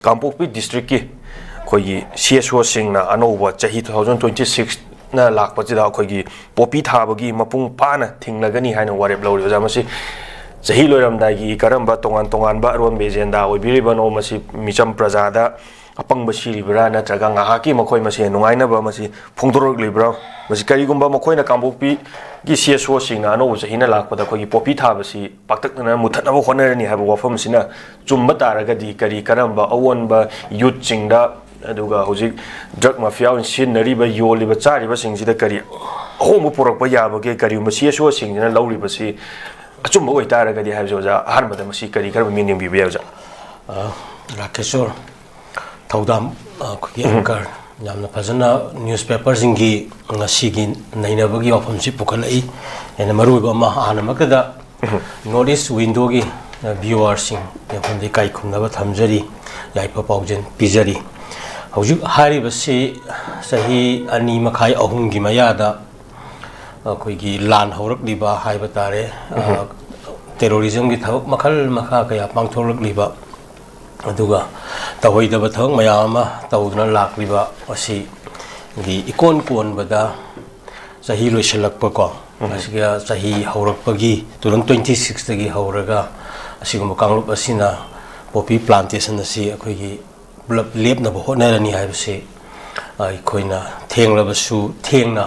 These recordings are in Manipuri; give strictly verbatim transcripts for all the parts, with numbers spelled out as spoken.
ꯀꯥꯡꯄꯣꯛꯄꯤ ꯗꯤꯁꯇ꯭ꯔꯤꯛꯀꯤ ꯑꯩꯈꯣꯏꯒꯤ ꯁꯤ ꯑꯦꯁ ꯑꯣꯁꯤꯡꯅ ꯑꯅꯧꯕ ꯆꯍꯤ ꯇꯨ ꯊꯥꯎꯖꯟ ꯇ꯭ꯋꯦꯟꯇꯤ ꯁꯤꯛꯁꯅ ꯂꯥꯛꯄꯁꯤꯗ ꯑꯩꯈꯣꯏꯒꯤ ꯄꯣꯄꯤ ꯊꯥꯕꯒꯤ ꯃꯄꯨꯡ ꯐꯥꯅ ꯊꯤꯡꯂꯒꯅꯤ ꯍꯥꯏꯅ ꯋꯥꯔꯦꯞ ꯂꯧꯔꯤ꯫ ꯑꯣꯖꯥ, ꯃꯁꯤ ꯆꯍꯤ ꯂꯣꯏꯔꯝꯗꯥꯏꯒꯤ ꯀꯔꯝꯕ ꯇꯣꯉꯥꯟ ꯇꯣꯉꯥꯟꯕ ꯑꯔꯣꯟꯕ ꯑꯦꯖꯦꯟꯗꯥ ꯑꯣꯏꯕꯤꯔꯤꯕꯅꯣ? ꯃꯁꯤ ꯃꯤꯆꯝ ꯄ꯭ꯔꯖꯥꯗ ꯑꯄꯪꯕ ꯁꯤꯔꯤꯕ꯭ꯔꯥ, ꯅꯠꯇ꯭ꯔꯒ ꯉꯥꯏꯍꯥꯛꯀꯤ ꯃꯈꯣꯏ ꯃꯁꯦꯟ ꯅꯨꯡꯉꯥꯏꯅꯕ ꯃꯁꯤ ꯐꯣꯡꯗꯣꯔꯛꯂꯤꯕ꯭ꯔꯥ? ꯃꯁꯤ ꯀꯔꯤꯒꯨꯝꯕ ꯃꯈꯣꯏꯅ ꯀꯥꯡꯄꯣꯛꯄꯤꯒꯤ ꯁꯤ ꯑꯦꯁ ꯑꯣꯁꯤꯡꯅ ꯑꯅꯧꯕ ꯆꯍꯤꯅ ꯂꯥꯛꯄꯗ ꯑꯩꯈꯣꯏꯒꯤ ꯄꯣꯄꯤ ꯊꯥꯕꯁꯤ ꯄꯥꯛꯇꯛꯅꯅ ꯃꯨꯊꯠꯅꯕ ꯍꯣꯠꯅꯔꯅꯤ ꯍꯥꯏꯕ ꯋꯥꯐꯝꯁꯤꯅ ꯆꯨꯝꯕ ꯇꯥꯔꯒꯗꯤ, ꯀꯔꯤ ꯀꯔꯝꯕ ꯑꯑꯣꯟꯕ ꯌꯨꯠꯁꯤꯡꯗ, ꯑꯗꯨꯒ ꯍꯧꯖꯤꯛ ꯗ꯭ꯔꯒ ꯃꯥꯐꯤꯌꯥ ꯑꯣꯏꯅ ꯁꯤꯖꯤꯟꯅꯔꯤꯕ, ꯌꯣꯜꯂꯤꯕ, ꯆꯥꯔꯤꯕꯁꯤꯡꯁꯤꯗ ꯀꯔꯤ ꯑꯍꯣꯡꯕ ꯄꯨꯔꯛꯄ ꯌꯥꯕꯒꯦ? ꯀꯔꯤꯒꯨꯝꯕ ꯁꯤ ꯑꯦꯁ ꯑꯣꯁꯤꯡꯁꯤꯅ ꯂꯧꯔꯤꯕꯁꯤ ꯑꯆꯨꯝꯕ ꯑꯣꯏꯇꯥꯔꯒꯗꯤ ꯍꯥꯏꯕꯁꯦ, ꯑꯣꯖꯥ, ꯑꯍꯥꯟꯕꯗ ꯃꯁꯤ ꯀꯔꯤ ꯀꯔꯝꯕ ꯃꯤꯠꯌꯦꯡ ꯌꯦꯡꯕꯤꯕ ꯌꯥꯏ, ꯑꯣꯖꯥ? ꯑ, ꯔꯥꯀꯦꯁꯣꯔ, ꯊꯧꯗꯥꯝ, ꯑ, ꯑꯩꯈꯣꯏꯒꯤ ꯑꯦꯡꯀꯔ, ꯌꯥꯝꯅ ꯐꯖꯅ ꯅ꯭ꯌꯨꯁꯄꯦꯄꯔꯁꯤꯡꯒꯤ ꯉꯁꯤꯒꯤ ꯅꯩꯅꯕꯒꯤ ꯋꯥꯐꯝꯁꯤ ꯄꯨꯈꯠꯂꯛꯏ꯫ ꯑꯩꯅ ꯃꯔꯨꯑꯣꯏꯕ ꯑꯃ, ꯑꯍꯥꯟꯕꯃꯛꯇꯗ ꯅꯣꯔꯠ ꯏꯁ ꯋꯤꯟꯗꯣꯒꯤ, ꯑ, ꯚ꯭ꯌꯨꯋꯔꯁꯤꯡ ꯃꯐꯝꯗ ꯏꯀꯥꯏ ꯈꯨꯝꯅꯕ ꯊꯝꯖꯔꯤ, ꯌꯥꯏꯐ ꯄꯥꯎꯖꯦꯜ ꯄꯤꯖꯔꯤ꯫ ꯍꯧꯖꯤꯛ ꯍꯥꯏꯔꯤꯕꯁꯤ ꯆꯍꯤ ꯑꯅꯤ ꯃꯈꯥꯏ, ꯑꯍꯨꯝꯒꯤ ꯃꯌꯥꯗ ꯑꯩꯈꯣꯏꯒꯤ ꯂꯥꯟ ꯍꯧꯔꯛꯂꯤꯕ ꯍꯥꯏꯕ ꯇꯥꯔꯦ, ꯑ, ꯇꯦꯔꯣꯔꯤꯖꯝꯒꯤ ꯊꯕꯛ ꯃꯈꯜ ꯃꯈꯥ ꯀꯌꯥ ꯄꯥꯡꯊꯣꯛꯂꯛꯂꯤꯕ, ꯑꯗꯨꯒ ꯇꯧꯍꯩꯗꯕ ꯊꯕꯛ ꯃꯌꯥꯝ ꯑꯃ ꯇꯧꯗꯨꯅ ꯂꯥꯛꯂꯤꯕ ꯑꯁꯤꯒꯤ ꯏꯀꯣꯟ ꯀꯣꯟꯕꯗ ꯆꯍꯤ ꯂꯣꯏꯁꯤꯜꯂꯛꯄꯀꯣ, ꯎꯝ꯫ ꯑꯁꯤꯒ ꯆꯍꯤ ꯍꯧꯔꯛꯄꯒꯤ ꯇꯨ ꯊꯥꯎꯖꯟ ꯇ꯭ꯋꯦꯟꯇꯤ ꯁꯤꯛꯁꯇꯒꯤ ꯍꯧꯔꯒ ꯑꯁꯤꯒꯨꯝꯕ ꯀꯥꯡꯂꯨꯞ ꯑꯁꯤꯅ ꯄꯣꯄꯤ ꯄ꯭ꯂꯥꯟꯇꯦꯁꯟ ꯑꯁꯤ ꯑꯩꯈꯣꯏꯒꯤ ꯄꯨꯂꯞ ꯂꯦꯞꯅꯕ ꯍꯣꯠꯅꯔꯅꯤ ꯍꯥꯏꯕꯁꯤ, ꯑ, ꯑꯩꯈꯣꯏꯅ ꯊꯦꯡꯂꯕꯁꯨ ꯊꯦꯡꯅ,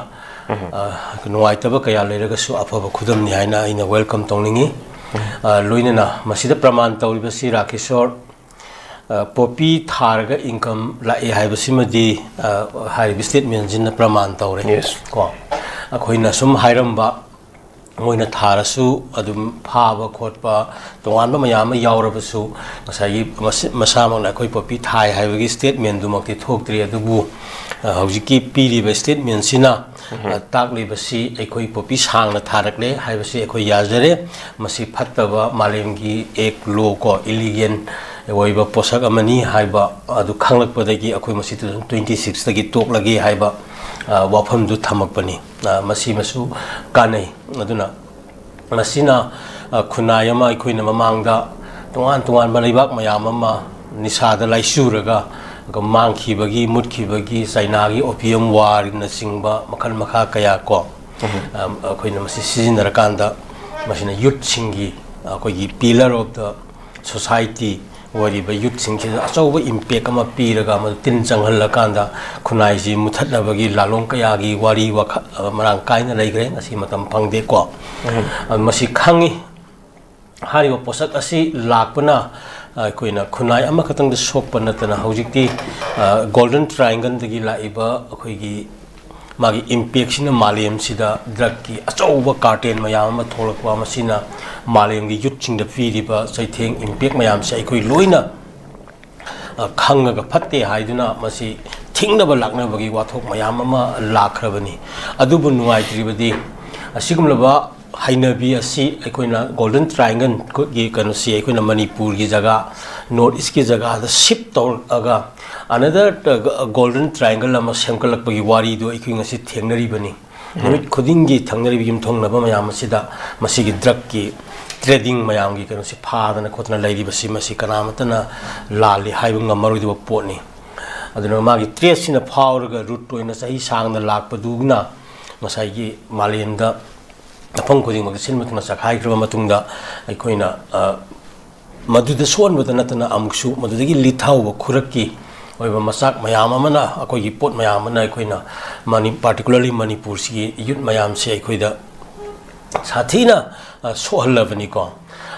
ꯎꯝ꯫ ꯑ, ꯅꯨꯡꯉꯥꯏꯇꯕ ꯀꯌꯥ ꯂꯩꯔꯒꯁꯨ ꯑꯐꯕ ꯈꯨꯗꯝꯅꯤ ꯍꯥꯏꯅ ꯑꯩꯅ ꯋꯦꯜꯀꯝ ꯇꯧꯅꯤꯡꯉꯤ꯫ ꯎꯝ꯫ ꯑ, ꯂꯣꯏꯅꯅ ꯃꯁꯤꯗ ꯄ꯭ꯔꯃꯥꯟ ꯇꯧꯔꯤꯕꯁꯤ ꯔꯥꯀꯦꯁꯣꯔ, ꯑ, ꯄꯣꯄꯤ ꯊꯥꯔꯒ ꯏꯟꯀꯝ ꯂꯥꯛꯑꯦ ꯍꯥꯏꯕꯁꯤꯃꯗꯤ, ꯑ, ꯍꯥꯏꯔꯤꯕ ꯁ꯭ꯇꯦꯠꯃꯦꯟꯁꯤꯅ ꯄ꯭ꯔꯃꯥꯟ ꯇꯧꯔꯦ꯫ Yes꯫ ꯀꯣ, ꯑꯩꯈꯣꯏꯅ ꯁꯨꯝ ꯍꯥꯏꯔꯝꯕ, ꯃꯣꯏꯅ ꯊꯥꯔꯁꯨ ꯑꯗꯨꯝ ꯐꯥꯕ ꯈꯣꯠꯄ ꯇꯣꯉꯥꯟꯕ ꯃꯌꯥꯝ ꯑꯃ ꯌꯥꯎꯔꯕꯁꯨ, ꯉꯁꯥꯏꯒꯤ ꯃꯁ-, ꯃꯁꯥꯃꯛꯅ ꯑꯩꯈꯣꯏ ꯄꯣꯄꯤ ꯊꯥꯏ ꯍꯥꯏꯕꯒꯤ ꯁ꯭ꯇꯦꯠꯃꯦꯟꯗꯨꯃꯛꯇꯤ ꯊꯣꯛꯇ꯭ꯔꯤ꯫ ꯑꯗꯨꯕꯨ, ꯑ, ꯍꯧꯖꯤꯛꯀꯤ ꯄꯤꯔꯤꯕ ꯁ꯭ꯇꯦꯠꯃꯦꯟꯁꯤꯅ, ꯎꯝ꯫ ꯑ, ꯇꯥꯛꯂꯤꯕꯁꯤ ꯑꯩꯈꯣꯏ ꯄꯣꯄꯤ ꯁꯥꯡꯅ ꯊꯥꯔꯛꯂꯦ ꯍꯥꯏꯕꯁꯤ ꯑꯩꯈꯣꯏ ꯌꯥꯖꯔꯦ꯫ ꯃꯁꯤ ꯐꯠꯇꯕ, ꯃꯥꯂꯦꯝꯒꯤ ꯑꯦꯛ ꯂꯣ ꯀꯣ, ꯏꯂꯤꯒꯦꯜ ꯑꯣꯏꯕ ꯄꯣꯠꯁꯛ ꯑꯃꯅꯤ ꯍꯥꯏꯕ ꯑꯗꯨ ꯈꯪꯂꯛꯄꯗꯒꯤ ꯑꯩꯈꯣꯏ ꯃꯁꯤ ꯇꯨ ꯊꯥꯎꯖꯟ ꯇ꯭ꯋꯦꯟꯇꯤ ꯁꯤꯛꯁꯇꯒꯤ ꯇꯣꯛꯂꯒꯦ ꯍꯥꯏꯕ, ꯑ, ꯋꯥꯐꯝꯗꯨ ꯊꯝꯃꯛꯄꯅꯤ꯫ ꯑ, ꯃꯁꯤꯃꯁꯨ ꯀꯥꯟꯅꯩ꯫ ꯑꯗꯨꯅ ꯃꯁꯤꯅ, ꯑ, ꯈꯨꯟꯅꯥꯏ ꯑꯃ ꯑꯩꯈꯣꯏꯅ ꯃꯃꯥꯡꯗ ꯇꯣꯉꯥꯟ ꯇꯣꯉꯥꯟꯕ ꯂꯩꯕꯥꯛ ꯃꯌꯥꯝ ꯑꯃ, ꯅꯤꯁꯥꯗ ꯂꯥꯏꯆꯨꯔꯒ ꯃꯥꯡꯈꯤꯕꯒꯤ, ꯃꯨꯠꯈꯤꯕꯒꯤ, ꯆꯩꯅꯥꯒꯤ opium warꯅꯆꯤꯡꯕ ꯃꯈꯜ ꯃꯈꯥ ꯀꯌꯥ ꯀꯣ, ꯑꯝ, ꯑꯩꯈꯣꯏꯅ ꯃꯁꯤ ꯁꯤꯖꯤꯟꯅꯔꯀꯥꯟꯗ ꯃꯁꯤꯅ youthꯁꯤꯡꯒꯤ, ꯑꯩꯈꯣꯏꯒꯤ pillar of the society ꯑꯣꯏꯔꯤꯕ youthꯁꯤꯡꯁꯤꯗ ꯑꯆꯧꯕ impact ꯑꯃ ꯄꯤꯔꯒ, ꯃꯗꯨ ꯇꯤꯟ ꯆꯪꯍꯜꯂꯀꯥꯟꯗ ꯈꯨꯟꯅꯥꯏꯁꯤ ꯃꯨꯊꯠꯅꯕꯒꯤ ꯂꯥꯂꯣꯡ ꯀꯌꯥꯒꯤ ꯋꯥꯔꯤ ꯋꯥꯈꯜ ꯃꯔꯥꯡ ꯀꯥꯏꯅ ꯂꯩꯈ꯭ꯔꯦ꯫ ꯉꯁꯤ ꯃꯇꯝ ꯐꯪꯗꯦꯀꯣ꯫ ꯑꯗꯨ ꯃꯁꯤ ꯈꯪꯉꯤ꯫ ꯍꯥꯏꯔꯤꯕ ꯄꯣꯠꯁꯛ ꯑꯁꯤ ꯂꯥꯛꯄꯅ ꯑꯩꯈꯣꯏꯅ ꯈꯨꯟꯅꯥꯏ ꯑꯃꯈꯛꯇꯪꯗ ꯁꯣꯛꯄ ꯅꯠꯇꯅ, ꯍꯧꯖꯤꯛꯇꯤ, ꯑ, Golden Triangleꯗꯒꯤ ꯂꯥꯛꯏꯕ ꯑꯩꯈꯣꯏꯒꯤ ꯃꯥꯒꯤ impactꯁꯤꯅ ꯃꯥꯂꯦꯝꯁꯤꯗ drugꯀꯤ ꯑꯆꯧꯕ cartel ꯃꯌꯥꯝ ꯑꯃ ꯊꯣꯛꯂꯛꯄ, ꯃꯁꯤꯅ ꯃꯥꯂꯦꯝꯒꯤ youthꯁꯤꯡꯗ ꯄꯤꯔꯤꯕ ꯆꯩꯊꯦꯡ, impact ꯃꯌꯥꯝꯁꯦ ꯑꯩꯈꯣꯏ ꯂꯣꯏꯅ, ꯑ, ꯈꯪꯉꯒ ꯐꯠꯇꯦ ꯍꯥꯏꯗꯨꯅ ꯃꯁꯤ ꯊꯤꯡꯅꯕ ꯂꯥꯛꯅꯕꯒꯤ ꯋꯥꯊꯣꯛ ꯃꯌꯥꯝ ꯑꯃ ꯂꯥꯛꯈ꯭ꯔꯕꯅꯤ꯫ ꯑꯗꯨꯕꯨ ꯅꯨꯡꯉꯥꯏꯇ꯭ꯔꯤꯕꯗꯤ, ꯑꯁꯤꯒꯨꯝꯂꯕ ꯍꯩꯅꯕꯤ ꯑꯁꯤ ꯑꯩꯈꯣꯏꯅ Golden Triangleꯒꯤ ꯀꯩꯅꯣꯁꯤ ꯑꯩꯈꯣꯏꯅ ꯃꯅꯤꯄꯨꯔꯒꯤ ꯖꯒꯥ, North Eastꯀꯤ ꯖꯒꯥꯗ shift ꯇꯧꯔꯛꯑꯒ another, ꯑ, Golden Triangle ꯑꯃ ꯁꯦꯝꯒꯠꯂꯛꯄꯒꯤ ꯋꯥꯔꯤꯗꯨ ꯑꯩꯈꯣꯏ ꯉꯁꯤ ꯊꯦꯡꯅꯔꯤꯕꯅꯤ꯫ ꯅꯨꯃꯤꯠ ꯈꯨꯗꯤꯡꯒꯤ ꯊꯪꯅꯔꯤꯕ ꯌꯨꯝꯊꯪꯅꯕ ꯃꯌꯥꯝ ꯑꯁꯤꯗ ꯃꯁꯤꯒꯤ drugꯀꯤ trading ꯃꯌꯥꯝꯒꯤ ꯀꯩꯅꯣꯁꯤ ꯐꯥꯗꯅ ꯈꯣꯠꯇꯅ ꯂꯩꯔꯤꯕꯁꯤ, ꯃꯁꯤ ꯀꯅꯥꯃꯠꯇꯅ ꯂꯥꯜꯂꯤ ꯍꯥꯏꯕ ꯉꯝꯃꯔꯣꯏꯗꯕ ꯄꯣꯠꯅꯤ꯫ ꯑꯗꯨꯅ ꯃꯥꯒꯤ traceꯁꯤꯅ ꯐꯥꯎꯔꯒ root ꯑꯣꯏꯅ ꯆꯍꯤ ꯁꯥꯡꯅ ꯂꯥꯛꯄꯗꯨꯅ ꯉꯁꯥꯏꯒꯤ ꯃꯥꯂꯦꯝꯗ ꯃꯐꯝ ꯈꯨꯗꯤꯡꯃꯛꯇ ꯁꯤꯟꯕ ꯊꯨꯡꯅ ꯆꯈꯥꯏꯈ꯭ꯔꯕ ꯃꯇꯨꯡꯗ, ꯑꯩꯈꯣꯏꯅ, ꯑ, ꯃꯗꯨꯗ ꯁꯣꯛꯍꯟꯕꯗ ꯅꯠꯇꯅ ꯑꯃꯨꯛꯁꯨ ꯃꯗꯨꯗꯒꯤ ꯂꯤꯊꯍꯧꯕ ꯈꯨꯔꯛꯀꯤ ꯑꯣꯏꯕ ꯃꯆꯥꯛ ꯃꯌꯥꯝ ꯑꯃꯅ, ꯑꯩꯈꯣꯏꯒꯤ ꯄꯣꯠ ꯃꯌꯥꯝ ꯑꯃꯅ ꯑꯩꯈꯣꯏꯅ ꯃꯅꯤ-, particularly ꯃꯅꯤꯄꯨꯔꯁꯤꯒꯤ youth ꯃꯌꯥꯝꯁꯦ ꯑꯩꯈꯣꯏꯗ ꯁꯥꯊꯤꯅ, ꯑ, ꯁꯣꯛꯍꯜꯂꯕꯅꯤꯀꯣ꯫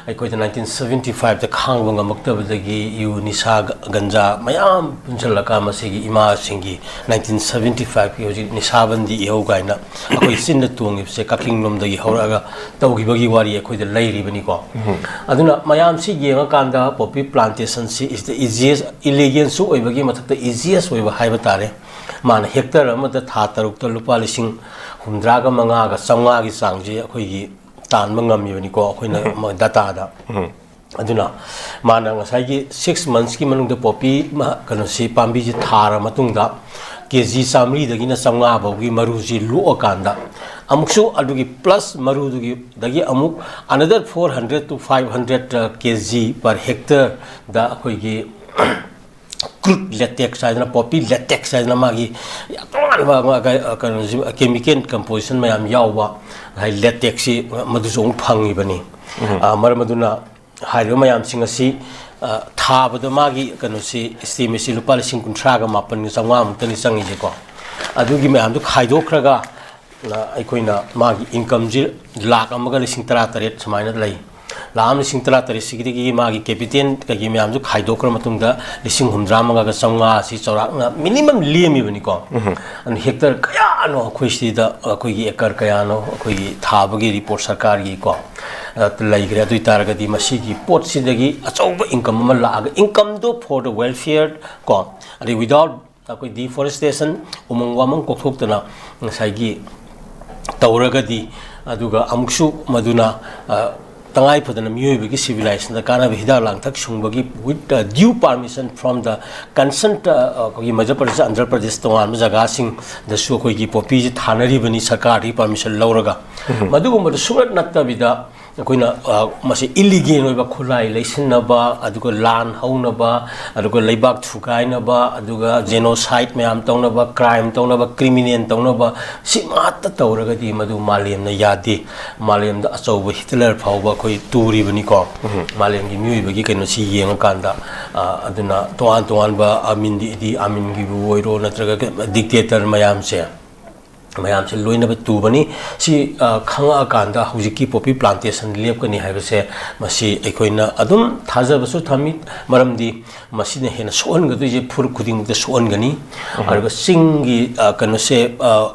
ꯑꯩꯈꯣꯏꯗ nineteen seventy fiveꯇ ꯈꯥꯡꯕ ꯉꯝꯃꯛꯇꯕꯗꯒꯤ ꯌꯨ, ꯅꯤꯁꯥ, ꯒ-, ꯒꯟꯖꯥ ꯃꯌꯥꯝ ꯄꯨꯟꯁꯤꯜꯂꯒ ꯃꯁꯤꯒꯤ ꯏꯃꯥꯁꯤꯡꯒꯤ nineteen seventy fiveꯀꯤ ꯍꯧꯖꯤꯛ ꯅꯤꯁꯥꯕꯟꯗꯤ ꯏꯍꯧ ꯀꯥꯏꯅ ꯑꯩꯈꯣꯏ ꯆꯤꯟꯗ ꯇꯣꯡꯉꯤꯕꯁꯦ ꯀꯛꯆꯤꯡ ꯂꯣꯝꯗꯒꯤ ꯍꯧꯔꯛꯑꯒ ꯇꯧꯈꯤꯕꯒꯤ ꯋꯥꯔꯤ ꯑꯩꯈꯣꯏꯗ ꯂꯩꯔꯤꯕꯅꯤꯀꯣ꯫ ꯑꯗꯨꯅ ꯃꯌꯥꯝꯁꯤ ꯌꯦꯡꯉꯀꯥꯟꯗ poppy plantationꯁꯤ is the easiest, illegalꯁꯨ ꯑꯣꯏꯕꯒꯤ ꯃꯊꯛꯇ easiest ꯑꯣꯏꯕ ꯍꯥꯏꯕ ꯇꯥꯔꯦ꯫ ꯃꯥꯅ hectare ꯑꯃꯗ ꯊꯥ ꯇꯔꯨꯛꯇ ꯂꯨꯄꯥ ꯂꯤꯁꯤꯡ ꯍꯨꯝꯗ꯭ꯔꯥꯒ ꯃꯉꯥꯒ ꯆꯥꯝꯃꯉꯥꯒꯤ ꯆꯥꯡꯁꯤ ꯑꯩꯈꯣꯏꯒꯤ ꯇꯥꯟꯕ ꯉꯝꯃꯤꯕꯅꯤꯀꯣ, ꯑꯩꯈꯣꯏꯅ ꯗꯇꯥꯗ꯫ ꯑꯗꯨꯅ ꯃꯥꯅ ꯉꯁꯥꯏꯒꯤ six monthsꯀꯤ ꯃꯅꯨꯡꯗ poppy ꯃ-, ꯀꯩꯅꯣꯁꯤ, ꯄꯥꯝꯕꯤꯁꯤ ꯊꯥꯔ ꯃꯇꯨꯡꯗ ꯀꯦ ꯖꯤ ꯆꯥꯝꯃꯔꯤꯗꯒꯤꯅ ꯆꯥꯝꯃꯉꯥ ꯐꯥꯎꯒꯤ ꯃꯔꯨꯁꯤ ꯂꯣꯛꯑꯀꯥꯟꯗ, ꯑꯃꯨꯛꯁꯨ ꯑꯗꯨꯒꯤ plus ꯃꯔꯨꯗꯨꯒꯤ, ꯗꯒꯤ ꯑꯃꯨꯛ another four hundred to five hundred, ꯑ, ꯀꯦ ꯖꯤ per hectareꯗ ꯑꯩꯈꯣꯏꯒꯤ ꯀ꯭ꯔꯨꯗ ꯂꯦꯇꯦꯛꯁ ꯍꯥꯏꯗꯅ, ꯄꯣꯄꯤ ꯂꯦꯇꯦꯛꯁ ꯍꯥꯏꯗꯅ, ꯃꯥꯒꯤ ꯌꯥꯝ ꯇꯣꯉꯥꯟꯕ ꯑꯃ ꯀꯩ-, ꯑ, ꯀꯩꯅꯣꯁꯤ, ꯀꯦꯃꯤꯀꯦꯜ ꯀꯝꯄꯣꯖꯤꯁꯟ ꯃꯌꯥꯝ ꯌꯥꯎꯕ ꯉꯁꯥꯏ ꯂꯦꯇꯦꯛꯁꯁꯤ ꯃꯗꯨꯁꯨ ꯑꯃꯨꯛ ꯐꯪꯉꯤꯕꯅꯤ꯫ ꯑ, ꯃꯔꯝ ꯑꯗꯨꯅ ꯍꯥꯏꯔꯤꯕ ꯃꯌꯥꯝꯁꯤꯡ ꯑꯁꯤ, ꯑ, ꯊꯥꯕꯗ ꯃꯥꯒꯤ ꯀꯩꯅꯣꯁꯤ, ꯏꯁꯇꯦꯝ ꯑꯁꯤ ꯂꯨꯄꯥ ꯂꯤꯁꯤꯡ ꯀꯨꯟꯊ꯭ꯔꯥꯒ ꯃꯥꯄꯟꯒ ꯆꯥꯝꯃꯉꯥ ꯃꯨꯛꯇꯅꯤ ꯆꯪꯉꯤꯁꯦꯀꯣ꯫ ꯑꯗꯨꯒꯤ ꯃꯌꯥꯝꯗꯨ ꯈꯥꯏꯗꯣꯛꯈ꯭ꯔꯒ, ꯑ, ꯑꯩꯈꯣꯏꯅ ꯃꯥꯒꯤ ꯏꯟꯀꯝꯁꯤ ꯂꯥꯈ ꯑꯃꯒ ꯂꯤꯁꯤꯡ ꯇꯔꯥ ꯇꯔꯦꯠ ꯁꯨꯃꯥꯏꯅ ꯂꯩ꯫ ꯂꯥꯈ ꯑꯃ ꯂꯤꯁꯤꯡ ꯇꯔꯥ ꯇꯔꯦꯠꯁꯤꯗꯒꯤ ꯃꯥꯒꯤ ꯀꯦꯄꯤꯇꯦꯜ ꯀꯩꯀꯩ ꯃꯌꯥꯝꯁꯨ ꯈꯥꯏꯗꯣꯛꯈ꯭ꯔ ꯃꯇꯨꯡꯗ ꯂꯤꯁꯤꯡ ꯍꯨꯝꯗ꯭ꯔꯥ ꯃꯉꯥꯒ ꯆꯥꯝꯃꯉꯥ ꯑꯁꯤ ꯆꯥꯎꯔꯥꯛꯅ ꯃꯤꯅꯤꯃꯝ ꯂꯦꯝꯃꯤꯕꯅꯤꯀꯣ꯫ ꯑꯗꯨꯅ ꯍꯦꯛꯇꯔ ꯀꯌꯥꯅꯣ ꯑꯩꯈꯣꯏ ꯁꯤꯗ, ꯑꯩꯈꯣꯏꯒꯤ ꯑꯦꯀꯔ ꯀꯌꯥꯅꯣ ꯑꯩꯈꯣꯏꯒꯤ ꯊꯥꯕꯒꯤ ꯔꯤꯄꯣꯔꯠ ꯁꯔꯀꯥꯔꯒꯤꯀꯣ, ꯑ, ꯂꯩꯈ꯭ꯔꯦ꯫ ꯑꯗꯨ ꯑꯣꯏ ꯇꯥꯔꯒꯗꯤ ꯃꯁꯤꯒꯤ ꯄꯣꯠꯁꯤꯗꯒꯤ ꯑꯆꯧꯕ ꯏꯟꯀꯝ ꯑꯃ ꯂꯥꯛꯑꯒ, ꯏꯟꯀꯝꯗꯣ for the welfare ꯀꯣ, ꯑꯗꯩ without ꯑꯩꯈꯣꯏ ꯗꯤꯐꯣꯔꯦꯁꯇꯦꯁꯟ, ꯎꯃꯪ ꯋꯥꯃꯪ ꯀꯣꯛꯊꯣꯛꯇꯅ ꯉꯁꯥꯏꯒꯤ ꯇꯧꯔꯒꯗꯤ, ꯑꯗꯨꯒ ꯑꯃꯨꯛꯁꯨ ꯃꯗꯨꯅ, ꯑ, ꯇꯉꯥꯏ ꯐꯗꯅ ꯃꯤꯑꯣꯏꯕꯒꯤ ꯁꯤꯚꯤꯂꯥꯏꯖꯦꯁꯟꯗ ꯀꯥꯟꯅꯕ ꯍꯤꯗꯥꯛ ꯂꯥꯡꯊꯛ ꯁꯨꯡꯕꯒꯤ with, ꯑ, due permission from the concerned, ꯑ, ꯑꯩꯈꯣꯏꯒꯤ ꯃꯙ꯭ꯌ ꯄ꯭ꯔꯗꯦꯁ, ꯑꯟꯙ꯭ꯔ ꯄ꯭ꯔꯗꯦꯁ, ꯇꯣꯉꯥꯟꯕ ꯖꯒꯥꯁꯤꯡꯗꯁꯨ ꯑꯩꯈꯣꯏꯒꯤ ꯄꯣꯄꯤꯁꯤ ꯊꯥꯅꯔꯤꯕꯅꯤ ꯁꯔꯀꯥꯔꯗꯒꯤ ꯄꯥꯔꯃꯤꯁꯟ ꯂꯧꯔꯒ꯫ ꯃꯗꯨꯒꯨꯝꯕꯗ ꯁꯨꯡꯅꯠ ꯅꯠꯇꯕꯤꯗ, ꯑꯩꯈꯣꯏꯅ, ꯑ, ꯃꯁꯤ ꯏꯂꯤꯒꯦꯜ ꯑꯣꯏꯕ ꯈꯨꯠꯂꯥꯏ ꯂꯩꯁꯤꯟꯅꯕ, ꯑꯗꯨꯒ ꯂꯥꯟ ꯍꯧꯅꯕ, ꯑꯗꯨꯒ ꯂꯩꯕꯥꯛ ꯊꯨꯒꯥꯏꯅꯕ, ꯑꯗꯨꯒ ꯖꯦꯅꯣꯁꯥꯏꯠ ꯃꯌꯥꯝ ꯇꯧꯅꯕ, ꯀ꯭ꯔꯥꯏꯝ ꯇꯧꯅꯕ, ꯀ꯭ꯔꯤꯃꯤꯅꯦꯜ ꯇꯧꯅꯕ, ꯁꯤ ꯉꯥꯛꯇ ꯇꯧꯔꯒꯗꯤ ꯃꯗꯨ ꯃꯥꯂꯦꯝꯅ ꯌꯥꯗꯦ꯫ ꯃꯥꯂꯦꯝꯗ ꯑꯆꯧꯕ ꯍꯤꯠꯂꯔ ꯐꯥꯎꯕ ꯑꯩꯈꯣꯏ ꯇꯨꯔꯤꯕꯅꯤꯀꯣ꯫ ꯃꯥꯂꯦꯝꯒꯤ ꯃꯤꯑꯣꯏꯕꯒꯤ ꯀꯩꯅꯣꯁꯤ ꯌꯦꯡꯉꯀꯥꯟꯗ, ꯑ, ꯑꯗꯨꯅ ꯇꯣꯉꯥꯟ ꯇꯣꯉꯥꯟꯕ ꯑꯃꯤꯟꯗꯤ, ꯏꯗꯤ ꯑꯃꯤꯟꯒꯤꯕꯨ ꯑꯣꯏꯔꯣ, ꯅꯠꯇ꯭ꯔꯒ ꯗꯤꯛꯇꯦꯇꯔ ꯃꯌꯥꯝꯁꯦ, ꯃꯌꯥꯝꯁꯦ ꯂꯣꯏꯅꯕ ꯇꯨꯕꯅꯤ꯫ ꯁꯤ, ꯑ, ꯈꯪꯉꯛꯑꯀꯥꯟꯗ ꯍꯧꯖꯤꯛꯀꯤ ꯄꯣꯄꯤ ꯄ꯭ꯂꯥꯟꯇꯦꯁꯟ ꯂꯦꯞꯀꯅꯤ ꯍꯥꯏꯕꯁꯦ ꯃꯁꯤ ꯑꯩꯈꯣꯏꯅ ꯑꯗꯨꯝ ꯊꯥꯖꯕꯁꯨ ꯊꯝꯃꯤ, ꯃꯔꯝꯗꯤ ꯃꯁꯤꯅ ꯍꯦꯟꯅ ꯁꯣꯛꯍꯟꯒꯗꯣꯏꯁꯦ ꯐꯨꯔꯨꯞ ꯈꯨꯗꯤꯡꯃꯛꯇ ꯁꯣꯛꯍꯟꯒꯅꯤ꯫ ꯑꯗꯨꯒ ꯆꯤꯡꯒꯤ, ꯑ, ꯀꯩꯅꯣꯁꯦ, ꯑ,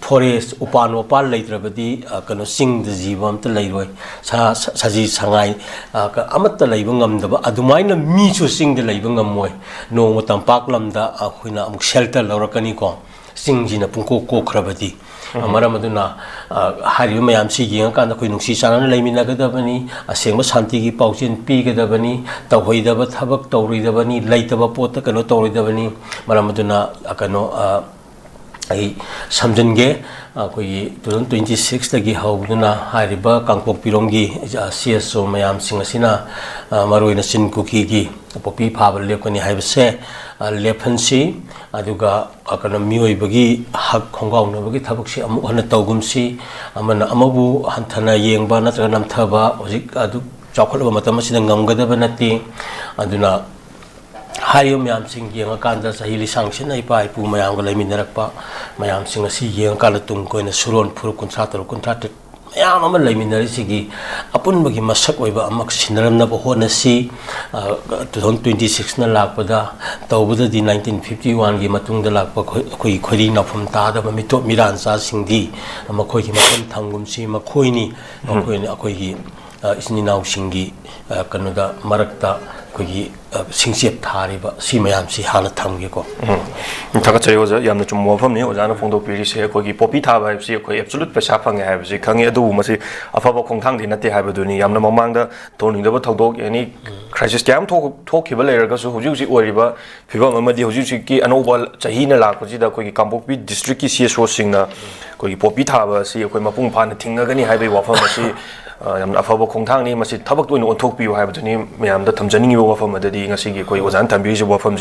ꯐꯣꯔꯦꯁ, ꯎꯄꯥꯟ ꯋꯥꯄꯥꯟ ꯂꯩꯇ꯭ꯔꯕꯗꯤ, ꯑ, ꯀꯩꯅꯣ, ꯆꯤꯡꯗ ꯖꯤꯕ ꯑꯝꯇ ꯂꯩꯔꯣꯏ꯫ ꯁꯥ-, ꯁ-, ꯁꯖꯤ ꯁꯉꯥꯏ, ꯑ, ꯀ-, ꯑꯃꯠꯇ ꯂꯩꯕ ꯉꯝꯗꯕ ꯑꯗꯨꯃꯥꯏꯅ ꯃꯤꯁꯨ ꯆꯤꯡꯗ ꯂꯩꯕ ꯉꯝꯃꯣꯏ꯫ ꯅꯣꯡꯃ ꯇꯝꯄꯥꯛ ꯂꯝꯗ ꯑꯩꯈꯣꯏꯅ ꯑꯃꯨꯛ ꯁꯦꯜꯇꯔ ꯂꯧꯔꯛꯀꯅꯤꯀꯣ꯫ ꯆꯤꯡꯁꯤꯅ ꯄꯨꯡꯀꯣꯛ ꯀꯣꯛꯈ꯭ꯔꯕꯗꯤ꯫ ꯃꯔꯝ ꯑꯗꯨꯅ, ꯑ, ꯍꯥꯏꯔꯤꯕ ꯃꯌꯥꯝꯁꯤ ꯌꯦꯡꯉꯀꯥꯟꯗ ꯑꯩꯈꯣꯏ ꯅꯨꯡꯁꯤ ꯆꯥꯟꯅꯅ ꯂꯩꯃꯤꯟꯅꯒꯗꯕꯅꯤ, ꯑꯁꯦꯡꯕ ꯁꯥꯟꯇꯤꯒꯤ ꯄꯥꯎꯖꯦꯜ ꯄꯤꯒꯗꯕꯅꯤ, ꯇꯧꯍꯩꯗꯕ ꯊꯕꯛ ꯇꯧꯔꯣꯏꯗꯕꯅꯤ, ꯂꯩꯇꯕ ꯄꯣꯠꯇ ꯀꯩꯅꯣ ꯇꯧꯔꯣꯏꯗꯕꯅꯤ꯫ ꯃꯔꯝ ꯑꯗꯨꯅ, ꯑ, ꯀꯩꯅꯣ, ꯑ, ꯑꯩ ꯁꯝꯖꯤꯟꯒꯦ꯫ ꯑꯩꯈꯣꯏꯒꯤ two thousand twenty sixꯇꯒꯤ ꯍꯧꯗꯨꯅ ꯍꯥꯏꯔꯤꯕ ꯀꯥꯡꯄꯣꯛꯄꯤꯔꯣꯝꯒꯤ ꯁꯤ ꯑꯦꯁ ꯑꯣ ꯃꯌꯥꯝꯁꯤꯡ ꯑꯁꯤꯅ, ꯑ, ꯃꯔꯨꯑꯣꯏꯅ ꯆꯤꯟ ꯀꯨꯀꯤꯒꯤ ꯄꯣꯄꯤ ꯐꯥꯕ ꯂꯦꯞꯀꯅꯤ ꯍꯥꯏꯕꯁꯦ, ꯑ, ꯂꯦꯞꯍꯟꯁꯤ꯫ ꯑꯗꯨꯒ, ꯑ, ꯀꯩꯅꯣ, ꯃꯤꯑꯣꯏꯕꯒꯤ ꯍꯛ ꯈꯣꯡꯒꯥꯎꯅꯕꯒꯤ ꯊꯕꯛꯁꯤ ꯑꯃꯨꯛ ꯍꯟꯅ ꯇꯧꯒꯨꯝꯁꯤ꯫ ꯑꯃꯅ ꯑꯃꯕꯨ ꯍꯟꯊꯅ ꯌꯦꯡꯕ ꯅꯠꯇ꯭ꯔꯒ ꯅꯝꯊꯕ ꯍꯧꯖꯤꯛ ꯑꯗꯨꯛ ꯆꯥꯎꯈꯠꯂꯕ ꯃꯇꯝ ꯑꯁꯤꯗ ꯉꯝꯒꯗꯕ ꯅꯠꯇꯦ꯫ ꯑꯗꯨꯅ ꯍꯥꯏꯔꯤꯕ ꯃꯌꯥꯝꯁꯤꯡ ꯌꯦꯡꯉꯀꯥꯟꯗ, ꯆꯍꯤ ꯂꯤꯁꯥꯡꯁꯤꯠꯅ ꯏꯄꯥ ꯏꯄꯨ ꯃꯌꯥꯝꯒ ꯂꯩꯃꯤꯟꯅꯔꯛꯄ ꯃꯌꯥꯝꯁꯤꯡ ꯑꯁꯤ ꯌꯦꯡꯉꯀꯥꯟꯗ, ꯇꯨꯡ ꯀꯣꯏꯅ ꯁꯨꯔꯣꯟ ꯐꯨꯔꯨꯞ ꯀꯨꯟꯊ꯭ꯔꯥ ꯇꯔꯨꯛ, ꯀꯨꯟꯊ꯭ꯔꯥ ꯇꯔꯦꯠ ꯃꯌꯥꯝ ꯑꯃ ꯂꯩꯃꯤꯟꯅꯔꯤꯁꯤꯒꯤ ꯑꯄꯨꯟꯕꯒꯤ ꯃꯁꯛ ꯑꯣꯏꯕ ꯑꯃ ꯁꯤꯟꯅꯔꯝꯅꯕ ꯍꯣꯠꯅꯁꯤ꯫ ꯑ, two thousand twenty sixꯅ ꯂꯥꯛꯄꯗ ꯇꯧꯕꯗꯗꯤ nineteen fifty oneꯒꯤ ꯃꯇꯨꯡꯗ ꯂꯥꯛꯄ ꯑꯩꯈꯣꯏ, ꯑꯩꯈꯣꯏꯒꯤ ꯈꯣꯏꯔꯤ ꯅꯥꯎꯐꯝ ꯇꯥꯗꯕ ꯃꯤꯇꯣꯞ ꯃꯤꯔꯥꯟꯆꯥꯁꯤꯡꯗꯤ ꯃꯈꯣꯏꯒꯤ ꯃꯐꯝ ꯊꯝꯒꯨꯝꯁꯤ꯫ ꯃꯈꯣꯏꯅꯤ, ꯃꯈꯣꯏꯅ ꯑꯩꯈꯣꯏꯒꯤ, ꯑ, ꯏꯆꯤꯟ ꯏꯅꯥꯎꯁꯤꯡꯒꯤ, ꯑ, ꯀꯩꯅꯣꯗ, ꯃꯔꯛꯇ ꯑꯩꯈꯣꯏꯒꯤ, ꯑ, ꯁꯤꯡꯆꯦꯞ ꯊꯥꯔꯤꯕ ꯁꯤ ꯃꯌꯥꯝꯁꯤ ꯍꯥꯟꯅ ꯊꯝꯒꯦꯀꯣ꯫ ꯎꯝ꯫ ꯊꯥꯒꯠꯆꯔꯤ ꯑꯣꯖꯥ, ꯌꯥꯝꯅ ꯆꯨꯝꯕ ꯋꯥꯐꯝꯅꯤ ꯑꯣꯖꯥꯅ ꯐꯣꯡꯗꯣꯛꯄꯤꯔꯤꯁꯦ꯫ ꯑꯩꯈꯣꯏꯒꯤ ꯄꯣꯄꯤ ꯊꯥꯕ ꯍꯥꯏꯕꯁꯤ ꯑꯩꯈꯣꯏ absolute ꯄꯩꯁꯥ ꯐꯪꯉꯦ ꯍꯥꯏꯕꯁꯤ ꯈꯪꯉꯤ, ꯑꯗꯨꯕꯨ ꯃꯁꯤ ꯑꯐꯕ ꯈꯣꯡꯊꯥꯡꯗꯤ ꯅꯠꯇꯦ ꯍꯥꯏꯕꯗꯨꯅꯤ꯫ ꯌꯥꯝꯅ ꯃꯃꯥꯡꯗ ꯊꯣꯛꯅꯤꯡꯗꯕ ꯊꯧꯗꯣꯛ, any crisis ꯀꯌꯥ ꯑꯃ ꯊꯣꯛ-, ꯊꯣꯛꯈꯤꯕ ꯂꯩꯔꯒꯁꯨ, ꯍꯧꯖꯤꯛ ꯍꯧꯖꯤꯛ ꯑꯣꯏꯔꯤꯕ ꯐꯤꯕꯝ ꯑꯃꯗꯤ ꯍꯧꯖꯤꯛ ꯍꯧꯖꯤꯛꯀꯤ ꯑꯅꯧꯕ ꯆꯍꯤꯅ ꯂꯥꯛꯄꯁꯤꯗ ꯑꯩꯈꯣꯏꯒꯤ ꯀꯥꯡꯄꯣꯛꯄꯤ districtꯀꯤ C S Oꯁꯤꯡꯅ ꯑꯩꯈꯣꯏꯒꯤ ꯄꯣꯄꯤ ꯊꯥꯕ ꯑꯁꯤ ꯑꯩꯈꯣꯏ ꯃꯄꯨꯡ ꯐꯥꯅ ꯊꯤꯡꯅꯒꯅꯤ ꯍꯥꯏꯕꯒꯤ ꯋꯥꯐꯝ ꯑꯁꯤ, ꯑ, ꯌꯥꯝꯅ ꯑꯐꯕ ꯈꯣꯡꯊꯥꯡꯅꯤ꯫ ꯃꯁꯤ ꯊꯕꯛꯇ ꯑꯣꯏꯅ ꯑꯣꯟꯊꯣꯛꯄꯤꯌꯨ ꯍꯥꯏꯕꯗꯨꯅꯤ ꯃꯌꯥꯝꯗ ꯊꯝꯖꯅꯤꯡꯉꯤꯕ ꯋꯥꯐꯝ ꯑꯗꯨꯗꯤ꯫ ꯉꯁꯤꯒꯤ ꯑꯩꯈꯣꯏ ꯑꯣꯖꯥꯅ ꯊꯝꯕꯤꯔꯤꯁꯤ ꯋꯥꯐꯝꯁꯦ